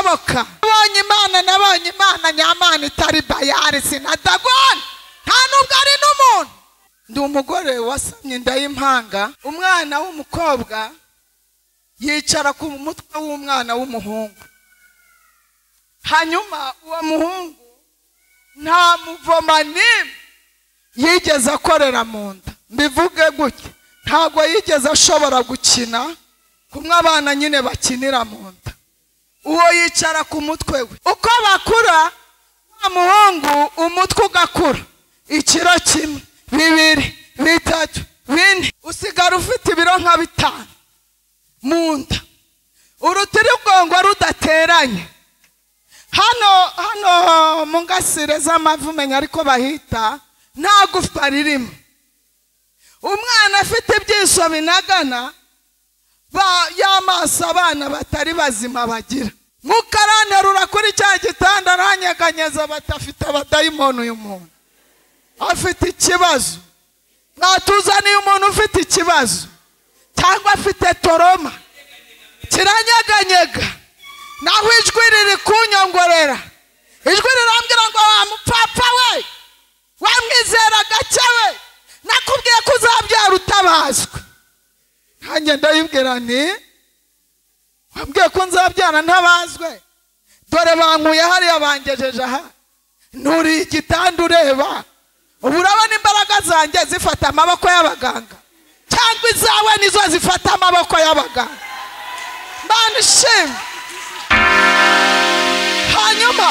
Ntibishoboka. Nabonye Imana, nabonye Imana nyamana itari Bayari, sinadagona, nta nubwo ari n'umuntu. Ndi umugore wasamye inda y'impanga, umwana w'umukobwa yicara ku mutwe w'umwana w'umuhungu. Hanyuma uwo muhungu nta muvoma n'imwe yigeze akorera mu nda. Mbivuge gutya, ntabwo yigeze ashobora gukina kumwe abana nyine bakinira mu nda. Uwo yicara ku mutwe we. Uko bakura wa muhungu umutwe ugakura ikiro kimwe, bibiri, bitatu, bine, usigara ufite ibiro nka 5 mu nda. Urutirigongo rudateranye. Hano hano mu ngasire z'amavi umenya ariko bahita, nta gufwa ririmo. Umwana afite ibyiso binagana y'amaso abana batari bazima bagira. Mukaranterura kuri cya gitanda aranyeganyeza, batafite abadayimoni. Uyu muntu afite ikibazo. Mwatuzaniye umuntu ufite ikibazo cyangwa afite toroma, kiranyeganyega. Naho ijwi riri kunyongorera, ijwi rirambwira ngo wa mupfapfa we, wamwizera gake we, nakubwiye ko uzabyara utabazwe. Nanjye ndayibwira nti wambwiye ko nzabyara ntabazwe, dore bankuye hariya bangejeje aha, nturiye igitanda ureba. Ubu urabona imbaraga zanjye zifata amaboko y'abaganga, cyangwa izawe nizo zifata amaboko y'abaganga. Imana ishimwe. Hanyuma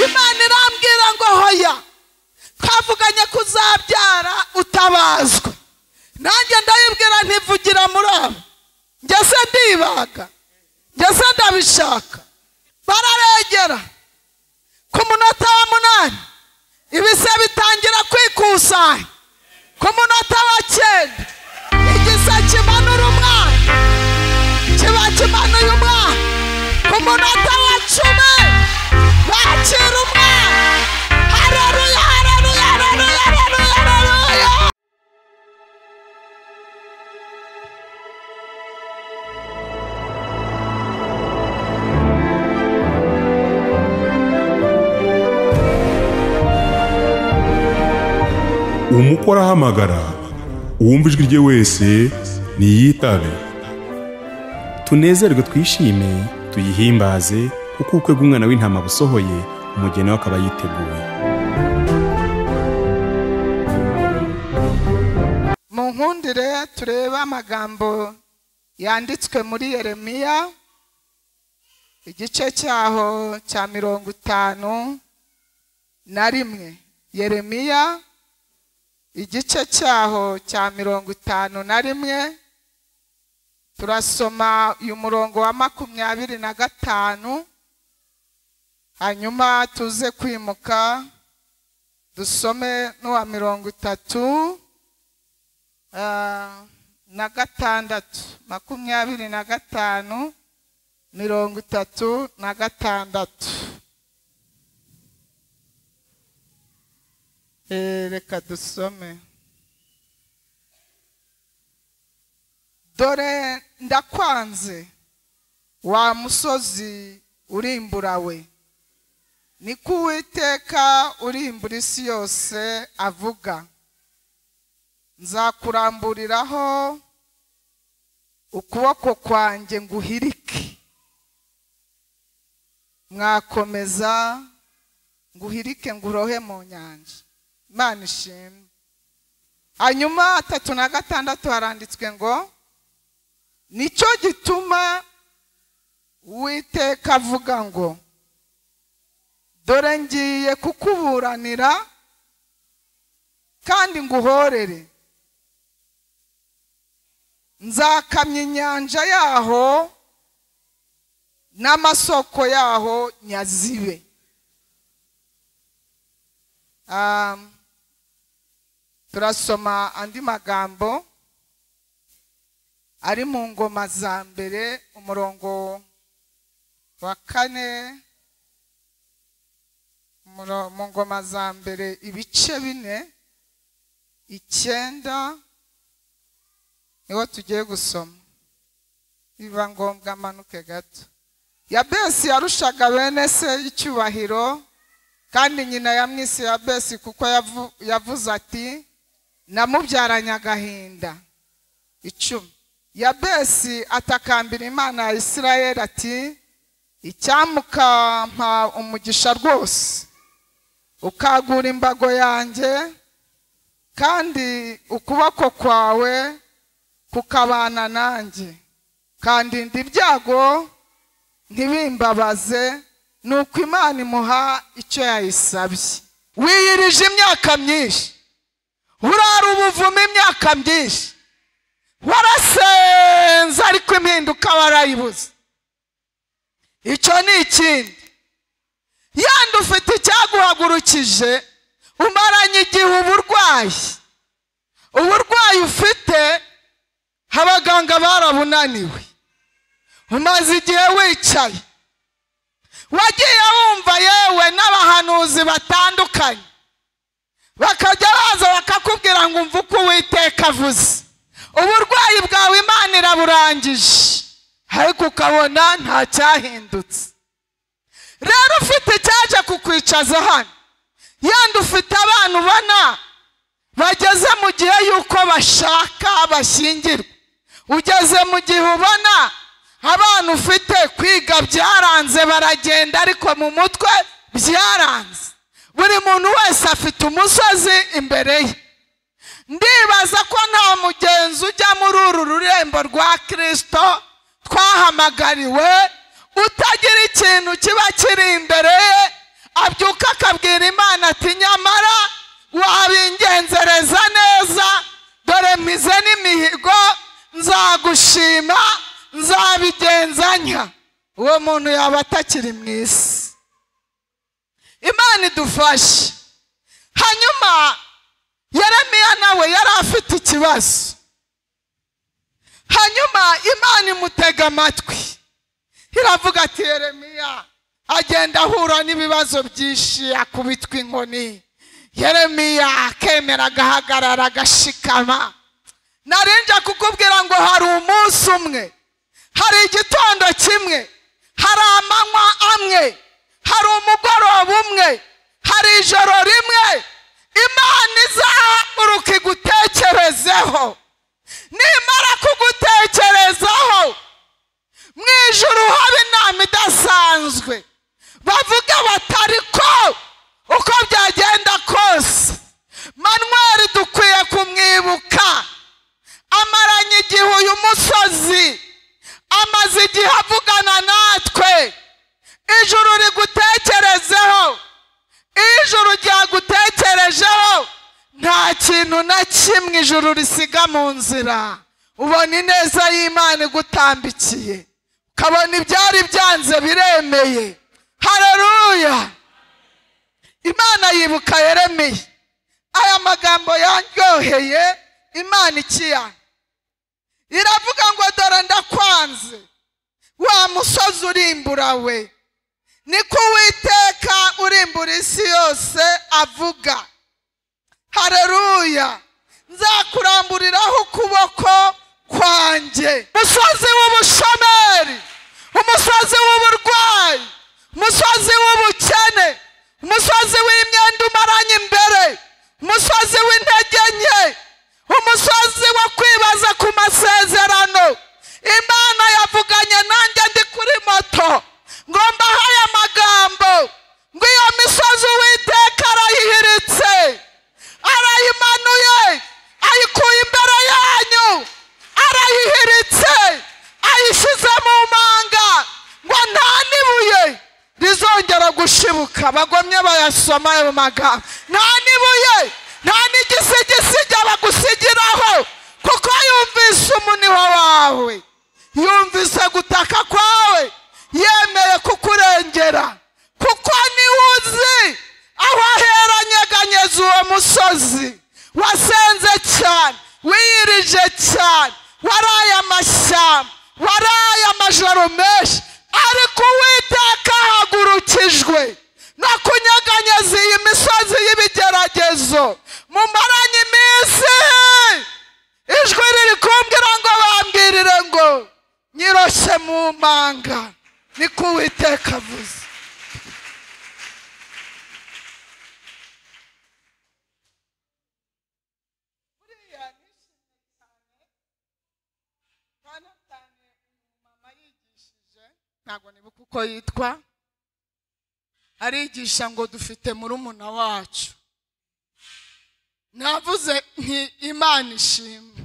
Imana irambwira ngo hoya, twavuganye ko uzabyara utabazwe. Nanjye ndayibwira ntivugira muri abo, njye se ndibaga, njye se ndabishaka. Bararegera ku munota wa 8 ibise bitangira kwikusanya. Ku munota wa 9 igise kimanura umwana, kiba kimanuye umwana. Ku munota wa 10 bakira umwana. Haleluya, haleluya, haleluya, haleluya, haleluya. Umukwe arahamagara, uwumva ijwi rye wese niyitabe. Tunezerwe twishime, tuyihimbaze, kuko ubukwe bw'umwana w'intama busohoye, umugeni we akaba yiteguye. Mu nkundire turebe amagambo yanditswe muri Yeremiya igice cyaho cya 51. Yeremiya igice cyaho cya 51, turasoma uyu murongo wa 25, hanyuma tuze kwimuka dusome n'uwa 36, 25, 36. Reka dusome. Dore ndakwanze wa musozi urimbura we, niko Uwiteka urimbura isi yose avuga. Nzakuramburiraho ukuboko kwanjye nguhirike, mwakomeza nguhirike ngurohe mu nyanja. Imana ishimwe. Hanyuma 36 haranditswe ngo nicyo gituma Uwiteka avuga ngo dore ngiye kukuburanira kandi nguhorere, nzakamya inyanja yaho n'amasoko yaho nyazibe. Turasoma andi magambo ari mu ngoma za mbere umurongo wa 4, mu ngoma za mbere ibice 4 9 niho tugiye gusoma. Biba ngombwa amanuke gato. Yabesi yarushaga bene se icyubahiro, kandi nyina yamwise Yabesi kuko yavuze ati namubyaranye agahinda. 10. Yabesi atakambira Imana ya Isirayeli ati icyamukampa umugisha rwose, ukagura imbago yanjye, kandi ukuboko kwawe kukabana nanjye, kandi ibyago ntibimbabaze. Nuko Imana imuha icyo yayisabye. Wiyirije imyaka myinshi, urara ubuvumo imyaka myinshi, warasenze ariko impinduka warayibuze. Icyo ni ikindi. Yandi ufite icyaguhagurukije, umaranye igihe uburwayi. Uburwayi ufite abaganga barabunaniwe, umaze igihe wicaye, wagiye wumva yewe n'abahanuzi batandukanye bakajya baza bakakubwira ngo umva uko Uwiteka avuze. Uburwayi bwawe Imana iraburangije, ariko ukabona nta cyahindutse. Rero ufite icyaje kukwicaza hano. Yandi ufite abantu ubona bageze mu gihe yuko bashaka bashyingirwa, ugeze mu gihe ubona abana ufite kwiga byaranze, baragenda ariko mu mutwe byaranze. Buri muntu wese afite umusozi imbere ye. Ndibaza ko nta mugenzi ujya muri uru rurembo rwa Kristo twahamagariwe utagira ikintu kiba kiri imbere ye, abyuka akabwira Imana ati nyamara wabingenzereza neza, dore mize n'imihigo, nzagushima, nzabigenzanya. Uwo muntu yaba atakiri mu isi. Imana idufashe. Hanyuma Yeremiya nawe yari afite ikibazo. Hanyuma Imana imutega amatwi, iravuga ati Yeremiya agenda ahura n'ibibazo byinshi, akubitwa inkoni. Yeremiya akemera agahagarara agashikama. Narinja kukubwira ngo hari umunsi umwe, hari igitondo kimwe, hari amanywa amwe, hari umugoroba umwe, hari ijoro rimwe Imana izahaguruka igutekerezeho. Nimara kugutekerezaho, mu ijuru haba inama idasanzwe, bavuga batari ko uko byagenda kose Manuel dukwiye kumwibuka. Amaranye igihe uyu musozi, amaze igihe avugana natwe. Ijuru rigutekerezeho, ijuru ryagutekerejeho, nta kintu na kimwe ijuru risiga mu nzira. Ubona ineza y'Imana igutambikiye, ukabona ibyari byanze biremeye. Haleluya! Imana yibuka Yeremiya. Aya magambo yanyoheye. Imana ikiya iravuga ngo dore ndakwanze, wa musozi urimbura we, niko Uwiteka urimbura isi yose avuga. Haleluya! Nzakuramburiraho ukuboko kwanjye. Umusozi w'ubushomeri, umusozi w'uburwayi, umusozi w'ubukene, umusozi w'imyenda umaranye imbere, umusozi w'intege nke, umusozi wo kwibaza ku masezerano. Imana yavuganye nanjye ndi kuri moto, ngo mbahaye amagambo ngo iyo misozi Uwiteka arayihiritse, arayimanuye, ayikuye imbere yanyu, arayihiritse, ayishyize mu manga, ngo nta n'ibuye rizongera gushibuka. Bagomye bayasoma ayo magambo. Nta n'ibuye, nta n'igisigisigi bagusigiraho, kuko yumvise umuniho wawe, yumvise gutaka kwawe, yemeye kukurengera, kuko niwe uzi aho ahera anyeganyeza uwo musozi. Wasenze cyane, wiyirije cyane, waraye amashyamba, waraye amajoro menshi, ariko Uwiteka ahagurukijwe no kunyeganyeza iyi misozi y'ibigeragezo mumaranye iminsi. Ijwi riri kumbwira ngo bambwirire ngo nyiroshye mu manga. Niko Uwiteka avuze. Buriya nishimye cyane cyane cyane mama yigishije, ntabwo nibuka uko yitwa, arigisha ngo dufite murumuna wacu. Navuze nti Imana ishimwe.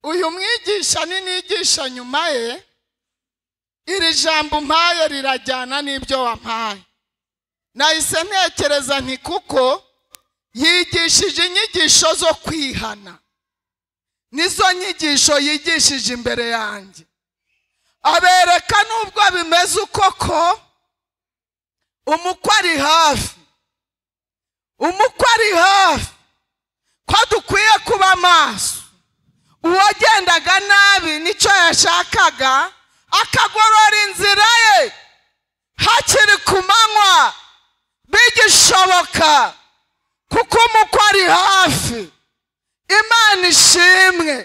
Uyu mwigisha ninigisha nyuma ye, iri jambo mpaye rirajyana n'ibyo wampaye. Nahise ntekereza nti kuko yigishije inyigisho zo kwihana, nizo nyigisho yigishije imbere yanjye, abereka nubwo bimeze uko ko umukwe ari hafi, umukwe ari hafi, ko dukwiye kuba maso. Uwagendaga nabi nicyo yashakaga, akagorora inzira ye hakiri ku manywa bigishoboka, kuko umukwe ari hafi. Imana ishimwe,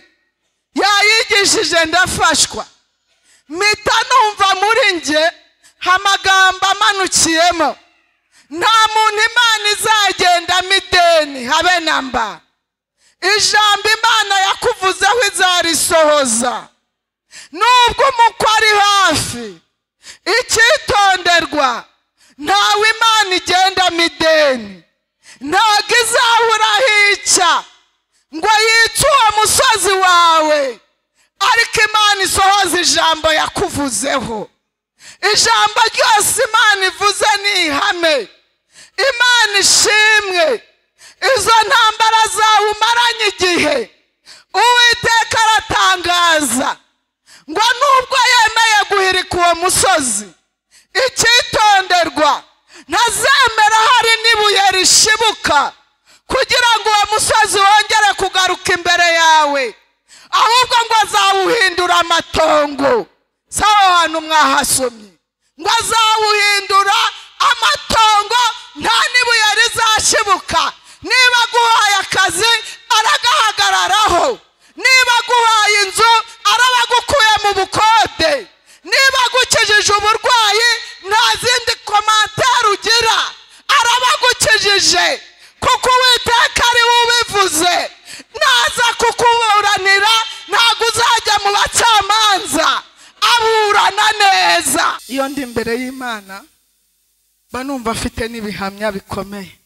yayigishije ndafashwa, mpita numva muri njye amagambo amanukiyemo. Nta muntu Imana izagendamo ideni habe na mba. Ijambo Imana yakuvuzeho izarisohoza. Nubwo umukwe ari hafi, icyitonderwa, ntawe Imana igendamo ideni, ntabwo izahora hica ngo yice uwo musozi wawe, ariko Imana isohoza ijambo yakuvuzeho. Ijambo ryose Imana ivuze ni ihame. Imana ishimwe. Izo ntambara zawe umaranye igihe, Uwiteka aratangaza ngo nubwo yemeye guhirika uwo musozi, icyitonderwa, ntazemera hari n'ibuye rishibuka kugira ngo uwo musozi wongere kugaruka imbere yawe, ahubwo ngo azawuhindura amatongo. Sawa, hantu mwahasomye ngo azawuhindura amatongo, nta n'ibuye rizashibuka. Niba aguhaye akazi aragahagararaho, niba aguhaye inzu arabagukuye mu bukode, niba agukijije uburwayi nta zindi komantere ugira, arabagukijije, kuko Uwiteka ari we ubivuze. Naza kukuburanira ntabwo uzajya mu bacamanza, aburana neza. Iyo ndi imbere y'Imana mba numva afite n'ibihamya bikomeye.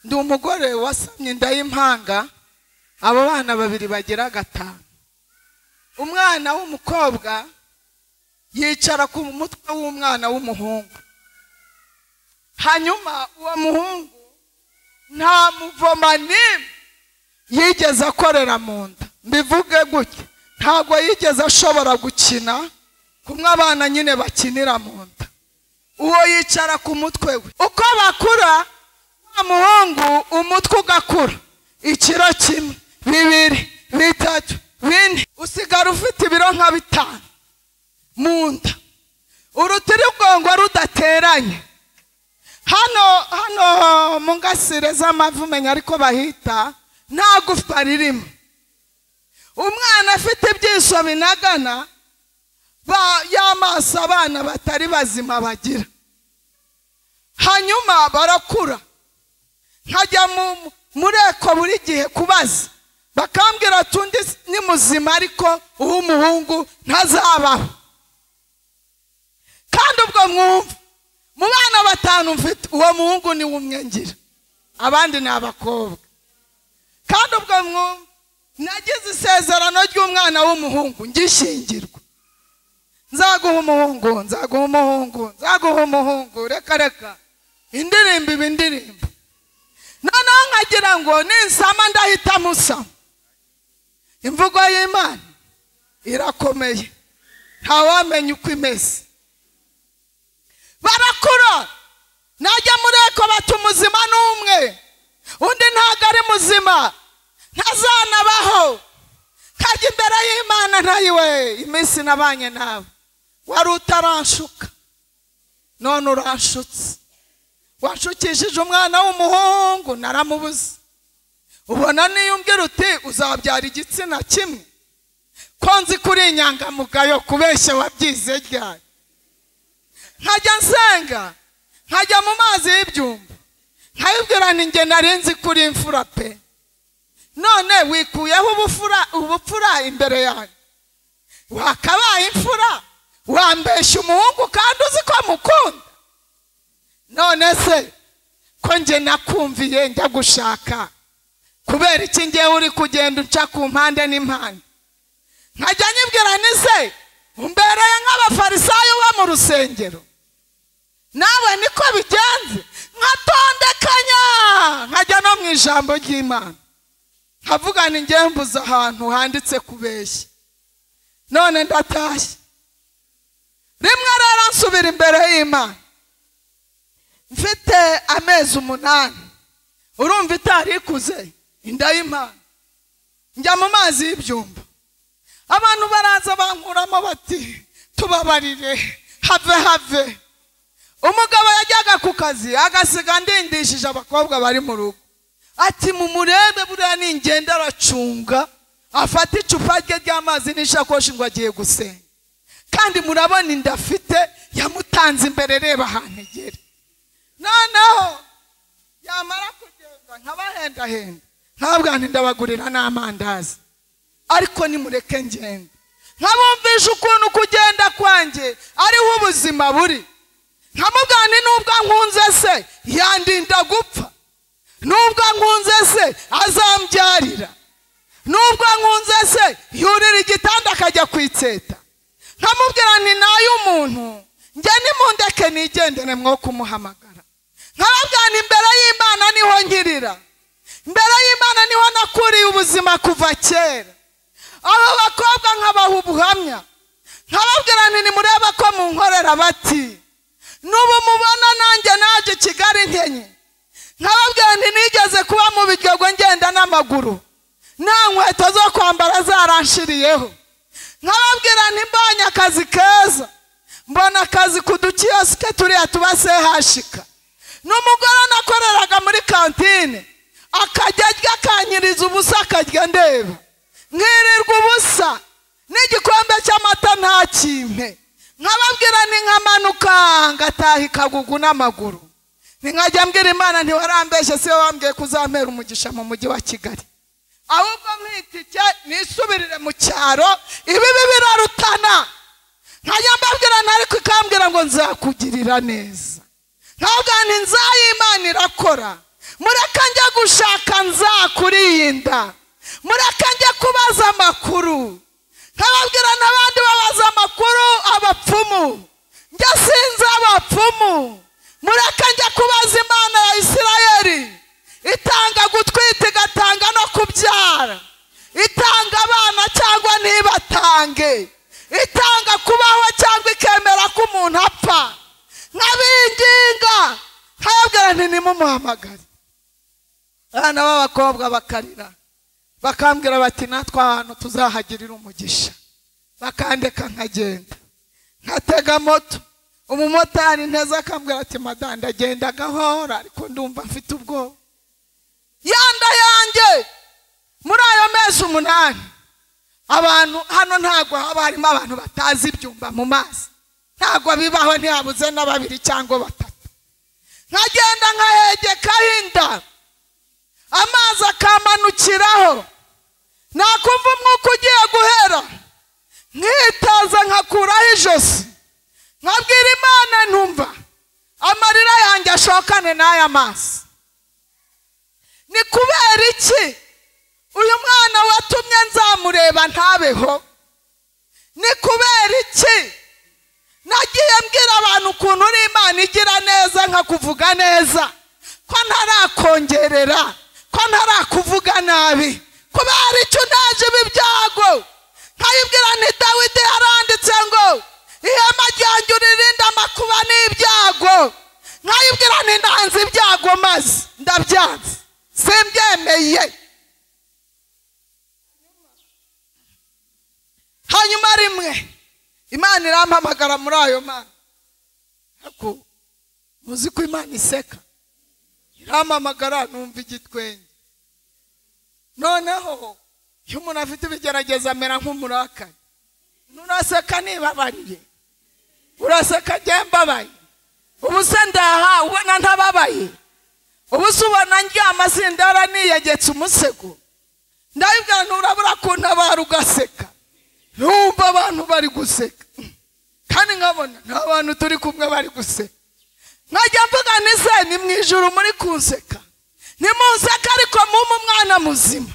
Ndi umugore wasamye inda y'impanga, abo bana babiri bagira 5. Umwana w'umukobwa yicara ku mutwe w'umwana w'umuhungu, hanyuma uwo muhungu nta muvoma n'imwe yigeze akorera mu nda. Mbivuge gutya, ntabwo yigeze ashobora gukina kumwe abana nyine bakinira mu nda. Uwo yicara ku mutwe we. Uko bakura, wa muhungu umutwe ugakura ikiro 1, 2, 3, 4, usigara ufite ibiro nka 5 mu nda, urutirigongo rudateranye. Hano hano mu ngasire z'amavi umenya ariko bahita, nta gufwa ririmo. Umwana afite ibyiso binagana y'amaso abana batari bazima bagira. Hanyuma barakura, nkajya mureko buri gihe kubaza, bakambwira tundi ni muzima ariko uw'umuhungu ntazabaho. Kandi ubwo mwumva mu bana 5 mfite, uwo muhungu ni umwe ngira, abandi ni abakobwa. Kandi ubwo mwumva nagize isezerano ry'umwana w'umuhungu ngishyingirwa, nzaguha umuhungu, nzaguha umuhungu, nzaguha umuhungu, reka reka indirimbo iba indirimbo. Noneho nkagira ngo ninsama ndahita musama. Imvugo y'Imana irakomeye, ntawamenya uko imeze. Barakura, najya muri eko bati umuzima n'umwe, undi ntabwo ari muzima, ntazanabaho. Kajya imbere y'Imana ntayiwe, iminsi nabanye nawe wari utaranshuka, none uranshutse. Wanshukishije umwana w'umuhungu naramubuze. Ubona niyo umbwira uti uzabyara igitsina kimwe, ko nzi kuri inyangamugayo kubeshya wabyize ryari? Nkajya nsenga, nkajya mu mazi y'ibyumba, nkayibwira nti njye nari nzi kuri imfura pe, none wikuyeho ubupfura imbere yanjye, wakabaye imfura, wambeshya umuhungu kandi uzi ko mukunda. None se ko njye nakumviye njya gushaka, kubera iki ngewe uri kugenda uca ku mpande n'impande? Nkajya nyibwira nti se umbereye nk'abafarisayo bo mu rusengero, nawe niko bigenze. Nkatondekanya, nkajya no mu ijambo ry'Imana, nkavuga nti ngewe mbuze ahantu handitse kubeshya, none ndatashye. Rimwe rero nsubira imbere y'Imana mfite amezi 8, urumva itari ikuze inda y'Imana, njya mu mazi y'ibyumba, abantu baraza bankuramo bati tubabarire, have have. Umugabo yajyaga ku kazi agasiga ndindishije abakobwa bari mu rugo, ati mumurebe buriya ningenda aracunga, afata icupa rye ry'amazi n'ishakoshi ngo agiye gusenga, kandi murabona inda afite yamutanze imbere, reba ahantu igere. Noneho yamara kugenda nkabahendahenda, ntabwo ndabagurira n'amandazi, ariko nimureke ngende. Nkabumvisha ukuntu kugenda kwanjye ariho ubuzima buri. Nkamubwira nti nubwo nkunze se yandinda gupfa, nubwo nkunze se azambyarira, nubwo nkunze se yurira igitanda akajya kwitseta. Nkamubwira nti nay'umuntu njye nimundeke nigendere mwo kumuhamagara. Nkababwira nti imbere y'Imana niho nkirira, imbere y'Imana niho nakuriye ubuzima kuva kera. Abo bakobwa nkabaha ubuhamya, nkababwira nti nimureba ko munkorera bati n'ubu mubona nanjye naje Kigali nkenye. Nkababwira nti nigeze kuba mu Biryogo ngenda n'amaguru, nta nkweto zo kwambara zaranshiriyeho. Nkababwira nti mbonye akazi keza, mbona akazi ku dukiyosike turiya tuba sehashika, n'umugore nakoreraga muri kantine akajya arya akanyiriza ubusa, akarya ndeba, nkirirwa ubusa, n'igikombe cy'amata ntakimpe. Nkababwira nti nkamanuka ngataha ikagugu n'amaguru. Nkajya mbwira Imana nti warambeshye, si wowe wambwiye kuzampera umugisha mu mujyi wa Kigali, ahubwo nkitike nisubirire mu cyaro, ibibi birarutana. Nkajya mbabwira nti ariko ikambwira ngo nzakugirira neza. Nkabwira nti nzayimana irakora, mureke njye gushaka nzakurinda, mureke njye kubaza amakuru. Nkababwira n'abandi babaza amakuru abapfumu, njye sinzi abapfumu, mureke njye kubaza Imana ya Isirayeli itanga gutwita igatanga no kubyara, itanga abana cyangwa ntibatange, itanga kubaho cyangwa ikemera ko umuntu apfa. Nkabinginga, nkababwira nti nimumuhamagare. Abana b'abakobwa bakarira, bakambwira bati natwe ahantu tuzahagirira umugisha, bakandeka nkagenda. Nkatega moto, umumotari nteze akambwira ati madanda ndagenda gahora, ariko ndumva mfite ubwoba. Yanda yanjye muri ayo mezi 8, abantu hano ntago haba harimo abantu batazi ibyumba mu mazi, ntago bibaho, ntihabuze na 2 cyangwa 3. Nkagenda nkahegekaho inda, amazi akamanukiraho, nakumva umwuka ugiye guhera, nkitaza nkakuraho ijosi, nkabwira Imana ntumva amarira yanjye ashokane n'aya mazi. Ni kubera iki uyu mwana watumye nzamureba ntabeho? Ni kubera iki nagiye mbwira abantu ukuntu uri Imana igira neza nkakuvuga neza, ko ntarakongerera, ko ntarakuvuga nabi, kubera icyo naje ibi byago? Nkayibwira nti Dawidi yaranditse ngo ihema ryanjye uririnda amakuba n'ibyago. Nkayibwira nti nanze ibyago maze ndabyanze, simbyemeye. Hanyuma rimwe Imana irampamagara muri ayo mana, ariko muzi ko Imana iseka, irampamagara numva igitwenge. Noneho iyo umuntu afite ibigerageza amera nk'umurakari, nuraseka nibabariye. Uraseka njye mbabaye. Ubu se ndaha ubona ntababaye. Ubu se ubona ndyama sindara niyegetse umusego. Ndabibwira nturabura kuntabara ugaseka. Numva abantu bari guseka. Kandi nkabona nta bantu turi kumwe bari guseka. Nkajya mvuga nti se ni mu ijuru muri kunseka. Nimunseka ariko mumpe umwana muzima.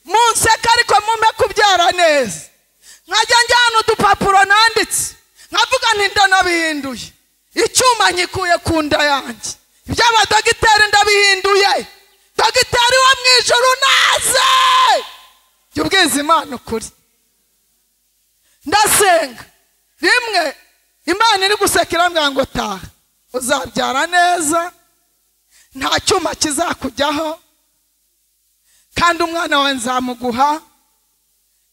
Munseka ariko mumpe kubyara neza. Nkajya njyana udupapuro nanditse. Nkavuga nti ndanabihinduye. Icyuma nkikuye ku nda yanjye. Iby'abadogiteri ndabihinduye. Dogiteri wo mu ijuru naze. Jya ubwiza Imana ukuri. Ndasenga. Rimwe Imana iri guseka irambwira ngo taha. Uzabyara neza. Nta cyuma kizakujyaho. Kandi umwana wawe nzamuguha.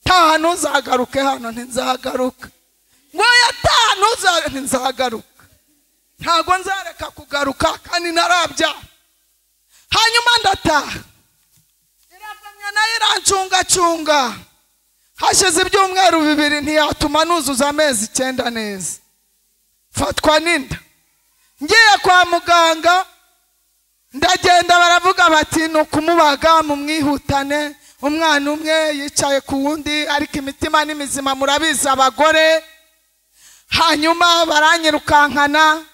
Taha ntuzagaruke hano ntinzagaruka. Ngo taha ntinzagaruka. Ntago nzareka kugaruka kandi narabyara. Hanyuma ndataha. Iragumya nayo irancungacunga. Hashize ibyumweru 2 ntiyatuma nuzuza amezi 9 neza. Fatwa n'inda. Ngiye kwa muganga ndagenda baravuga bati ni ukumubaga mumwihutane. Umwana umwe yicaye ku wundi ariko imitima ni mizima murabizi abagore. Hanyuma baranyirukankana.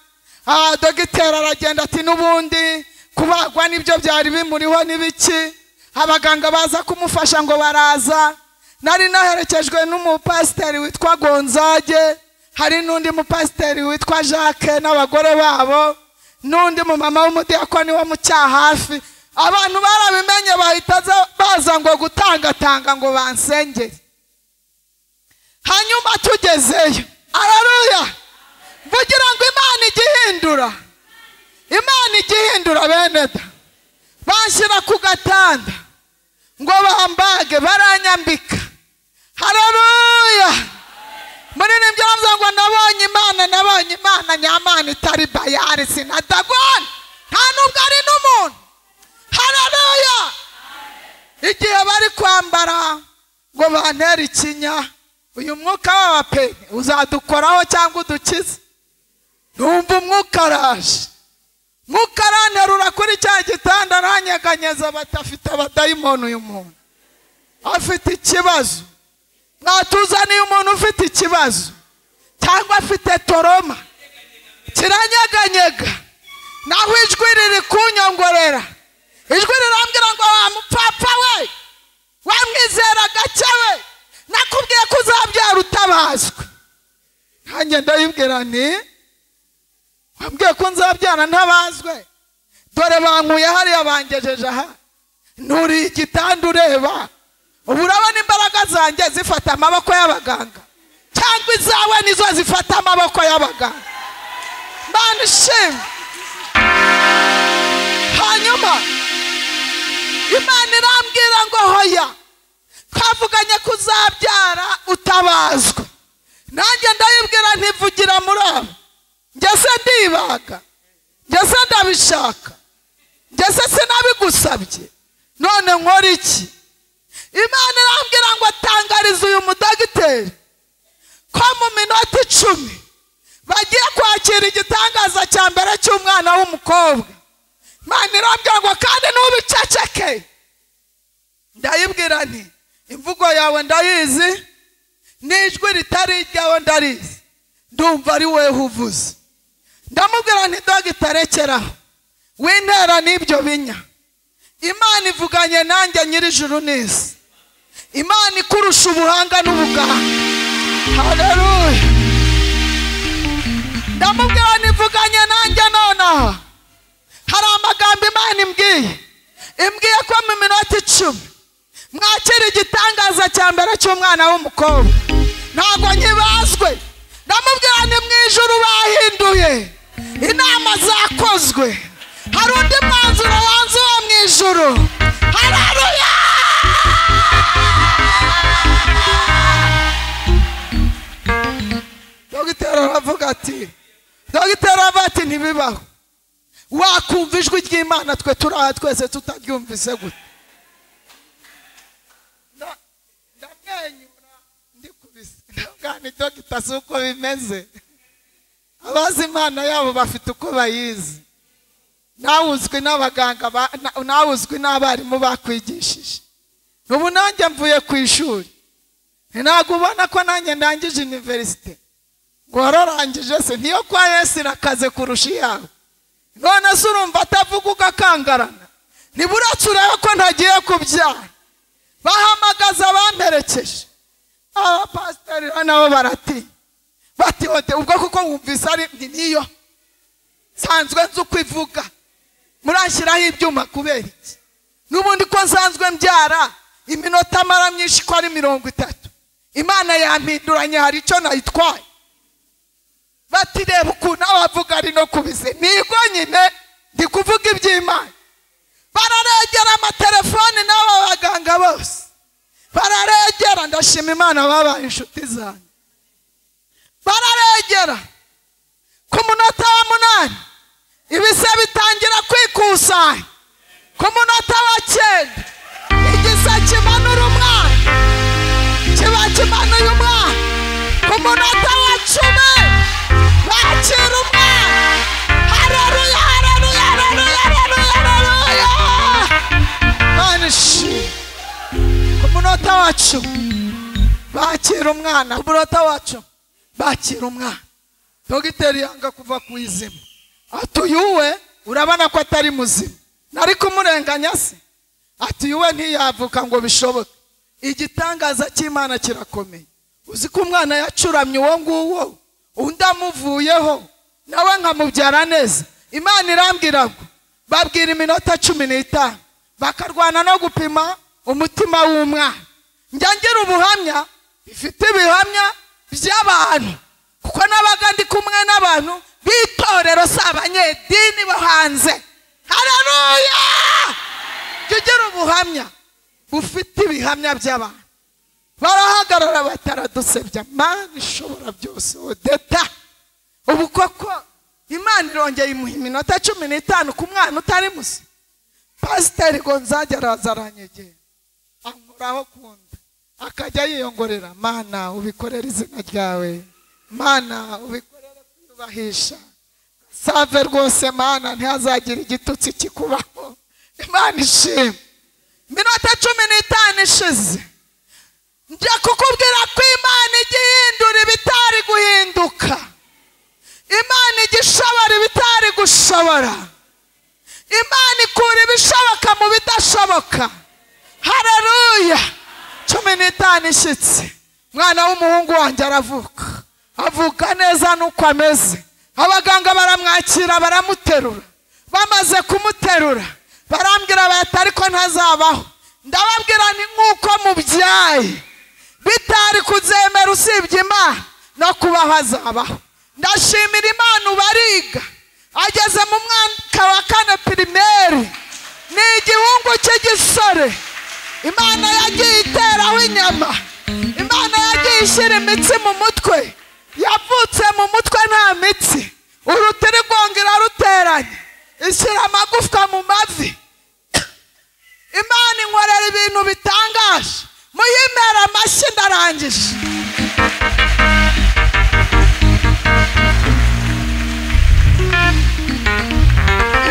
Dogiteri aragenda ati n'ubundi kubagwa nibyo byari bimuriho n'ibiki. Abaganga baza kumufasha ngo baraza. Nari naherekejwe n'umupasiteri witwa Gonzage, hari n'undi mupasiteri witwa Jacques n'abagore babo, n'undi mumama w'umudiyakoni wo mu Cyahafi. Abantu barabimenye bahita baza ngo gutangatanga ngo bansengere. Hanyuma tugezeyo, haleluya, mvugira ngo Imana igihindura. Imana igihindura bene da. Banshyira ku gatanda ngo bambage baranyambika. Haleluya. Muri nibyo bavuga ngo nabonye Imana, nabonye Imana nyamana itari Bayari sinadagoni. Nta nubwo ari n'umuntu. Haleluya. Igihe bari kwambara ngo bantere ikinya, uyu mwuka w'abape uzadukoraho cyangwa udukize. Numva umwuka araje. Mwuka aranterura kuri cya gitanda aranyeganyeza batafite abadayimoni. Uyu muntu afite ikibazo. Mwatuzaniye umuntu ufite ikibazo cyangwa afite toroma kiranyeganyega. Naho ijwi riri kunyongorera. Ijwi rirambwira ngo wa mupfapfa we, wamwizera gake we, nakubwiye ko uzabyara utabazwe. Nanjye ndayibwira nti wambwiye ko nzabyara ntabazwe, dore bankuye hariya bangejeje aha, nturi igitanda ureba. Ubu urabona imbaraga zanjye zifata amaboko y'abaganga, cyangwa izawe nizo zifata amaboko y'abaganga. Mana ishimwe. Hanyuma Imana irambwira ngo hoya, twavuganye kuzabyara utabazwe. Nanjye ndayibwira ntivugira muri abo. Njye se ndibaga, njye se ndabishaka, njye se sinabigusabye, none nkora iki? Imana irambwira ngo tangariza uyu mudogiteri ko mu minota 10 bagiye kwakira igitangaza cya mbere cy'umwana w'umukobwa. Imana irambwira ngo kandi ntubiceceke. Ndayibwira nti imvugo yawe ndayizi, n'ijwi ritari iryawe ndarizi, ndumva ari wewe uvuze. Ndamubwira nti dogita rekeraho, wintera n'ibyo binya. Imana ivuganye nanjye nyir'ijuru n'isi. Imana ikurusha ubuhanga n'ubuganga. Haleluya. Ndamubwira nivuganye nanjye nonaha. Hari amagambo Imana imbwiye. Imbwiye ko mu minota 10 mwakira igitangaza cya mbere cy'umwana w'umukobwa. Ntabwo nkibazwe. Ndamubwira ni mu ijuru bahinduye. Inama zakozwe. Hari undi mwanzuro wanzuwe mu ijuru. Haleluya. Dogiteri aravuga ati, dogiteri aravuga ati ntibibaho. Wakumva ijwi ry'Imana twe turi aha twese tutaryumvise gute? Ndamwenyura ndikubise. Ndavuga nti dogita si uko bimeze. Abazi Imana yabo bafite uko bayizi. Nawe uzwi n'abaganga, nawe uzwi n'abarimu bakwigishije. Ubu nanjye mvuye ku ishuri, ntabwo ubona ko nanjye ndangije universite. Ngo wararangije se? Niyo kwa Yesu irakaze kurusha iyawe. None se urumva atavuga ugakangarana? Ntiburetse urebe ko ntagiye kubyara. Bahamagaza abamperekeje, abapasiteri nabo baratinya, bati ote ubwo kuko wumvise ari niyo nsanzwe nzi uko ivuga, muranshyiraho ibyuma kubera iki? N'ubundi ko nsanzwe mbyara iminota mara myinshi ko ari 30, Imana yampinduranye hari icyo nayitwaye. Bati reba ukuntu abavuga ari no kubize, nigo nyine ndi kuvuga iby'Imana. Bararegera amatelefoni n'aba baganga bose bararegera. Ndashima Imana babaye inshuti zanjye. Bararegera ku munota wa 8 ibise bitangira kwikusanya. Ku munota wa 9 igise kimanura umwana, kiba kimanuye umwana. Ku munota wa 10 bakira umwana. Haleluya, haleluya, haleluya, haleluya. Imana ishimwe. Ku munota wa 10 bakira umwana. Ku munota wa 10 bakira umwana. Dogiteri yanga kuva ku izima, ati uyu urabona ko atari muzima, nari kumurenganya se? Ati uyu ntiyavuka ngo bishoboke. Igitangaza cy'Imana kirakomeye. Uzi ko umwana yacuramye uwo nguwo, undi amuvuyeho nawe nkamubyara neza. Imana irambwira ngo babwira iminota 15 bakarwana no gupima umutima w'umwana. Njya ngira ubuhamya bifite ibihamya by'abantu, kuko nabaga ndi kumwe n'abantu b'itorero, si abanyedini bo hanze. Haleluya! Jya ugira ubuhamya bufite ibihamya by'abantu. Barahagarara bataradusebya. Mana ishobora byose, odeta. Ubu koko Imana irongeye imuha iminota 15 ku mwana utari musa. Pasiteri Gonzaga araza aranyegera, ankoraho kunda, akajya yiyongorera, Mana ubikorere izina ryawe, Mana ubikorere kwiyubahisha, save rwose Mana ntihazagira igitutsi kikubaho. Imana ishimwe. Iminota 15 ishize, njya kukubwira ko Imana ijya ihindura ibitari guhinduka. Imana ijya ishobora ibitari gushobora. Imana ikura ibishoboka mu bidashoboka. Haleluya! 15 ishyitse, umwana w'umuhungu wanjye aravuka, avuka neza nuko ameze. Abaganga baramwakira baramuterura. Bamaze kumuterura barambwira bati ariko ntazabaho. Ndababwira ni nk'uko mubyaye bitari kuzemera usibye Imana no kubaho azabaho. Ndashimira Imana ubariga, ageze mu mwaka wa 4 primaire, ni igihungu cy'igisore. Imana yagiye iteraho inyama, Imana yagiye ishyira imitsi mu mutwe. Yavutse mu mutwe nta mitsi, urutirigongo iraruteranya, ishyira amagufwa mu mavi. Imana inkorera ibintu bitangaje. Muyimera amashyi, ndarangije.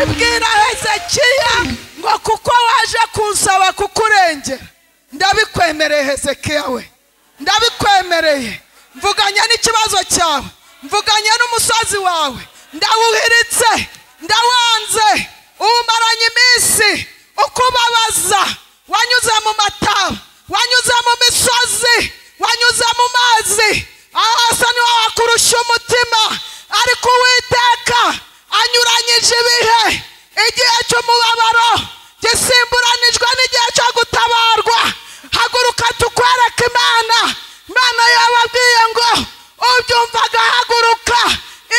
Ibwira Hezekiya ngo kuko waje kunsaba kukurengera, ndabikwemereye Hezekiya we, ndabikwemereye. Mvuganye n'ikibazo cyawe, mvuganye n'umusozi wawe, ndawuhiritse, ndawanze, umaranye iminsi ukubabaza. Wanyuze mu mataba, wanyuze mu misozi, wanyuze mu mazi, ahasa niho wakurusha umutima. Ariko Uwiteka anyuranyije ibihe. Igihe cy'umubabaro gisimburanijwe n'igihe cyo gutabarwa. Haguruka tukwereke Imana. Imana yababwiye ngo ubyumvaga haguruka,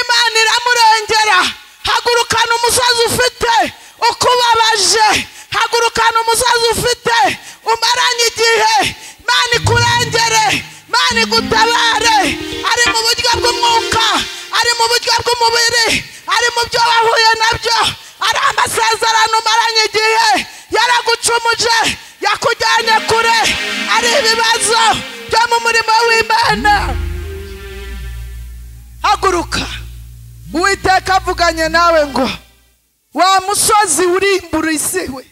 Imana iramurengera. Hagurukana umusozi ufite ukubabaje, hagurukana umusozi ufite umaranye igihe. Imana ikurengere, Imana igutabare. Ari mu buryo bw'umwuka, ari mu buryo bw'umubiri, ari mu byo wahuye nabyo, ari amasezerano umaranye igihe yaragucumuje, yakujyanye kure, ari ibibazo byo mu murimo w'Imana. Haguruka. Uwiteka avuganye nawe ngo wa musozi urimbura isi we,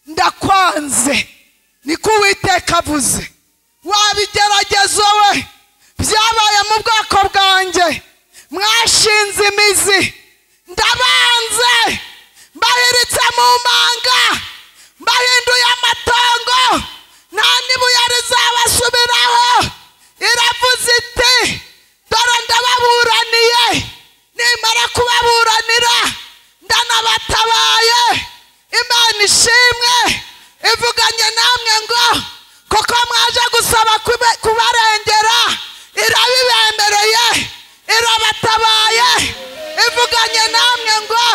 ndakwanze. Niko Uwiteka avuze. Wabigeragezo we byabaye mu bwoko bwanjye, mwashinze imizi, ndabanze, mbahiritse mu manga, mbahinduye amatongo, nta n'ibuye rizabasubiraho. Iravuze iti dore ndababuraniye, nimara kubaburanira ndanabatabaye. Imana ishimwe ivuganye namwe ngo kuko mwaje gusaba kubarengera, irabibemereye, irabatabaye. Ivuganye namwe ngo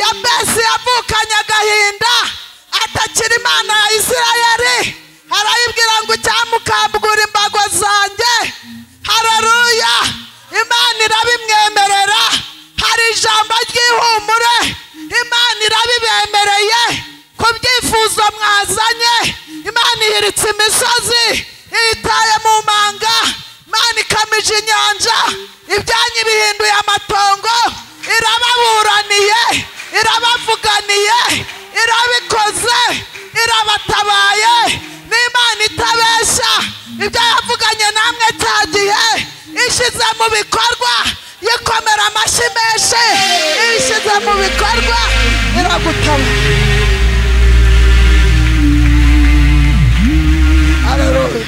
Yabesi yavukanye agahinda atakira Imana ya Isirayeli, arayibwira ngo icyamukambura imbago zanjye. Haleluya! Imana irabimwemerera. Hari ijambo ry'ihumure, Imana irabibemereye ku byifuzo mwazanye. Imana ihiritse imisozi, iyitaye mu manga. Imana ikamije inyanja, ibyanyu bihinduye amatongo. Irababuraniye, irabavuganiye, irabikoze, irabatabaye. N'Imana itabeshya, ibyo yavuganye namwe cya gihe ishyize mu bikorwa. Yikomera amashyi menshi, ishyize mu bikorwa, iragutaba. Haleluya!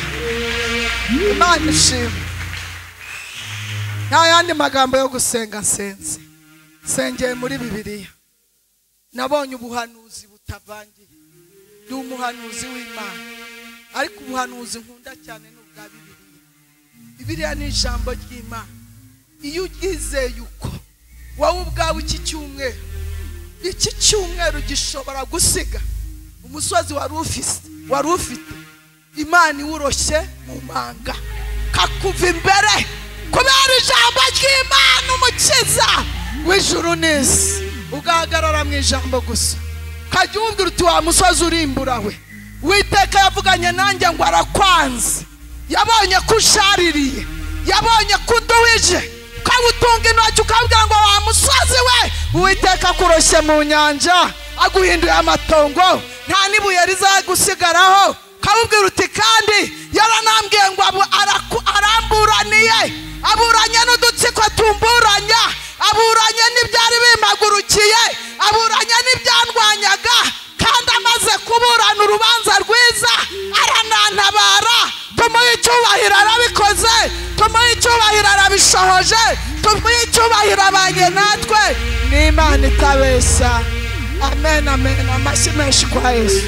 Imana ishimwe. Nta yandi magambo yo gusenga nsenze, nsengeye muri Bibiliya. Nabonye ubuhanuzi butavangiye. Ndi umuhanuzi w'Imana, ariko ubuhanuzi nkunda cyane ni ubwa Bibiliya. Bibiliya ni ijambo ry'Imana. Iyo uryizeye uko wowe ubwawe, iki cyumweru gishobora gusiga umusozi wari ufite Imana iwuroshye mu manga, kakuva imbere kubera ijambo ry'Imana umukiza w'ijuru n'isi. Ugahagarara mu ijambo gusa, ukajya umubwira uti wa musozi urimbura we, Uwiteka yavuganye nanjye ngo arakwanze, yabonye ko ushaririye, yabonye ko uduhije, ukawutunga intoki ukabwira ngo wa musozi we, Uwiteka akuroshye mu nyanja, aguhinduye amatongo, nta n'ibuye rizagusigaraho. Ukawubwira uti kandi yaranambwiye ngo aramburaniye, aburanye n'udutsiko tumburanya, aburanye n'ibyari bimpagurukiye, aburanye n'ibyandwanyaga, kandi amaze kuburana urubanza rwiza aranantabara. Tumuhe icyubahiro arabikoze, tumuhe icyubahiro arabishohoje, tumuhe icyubahiro abanye natwe. N'Imana itabeshya. Amen, amen. Amashyi menshi kwa Yesu.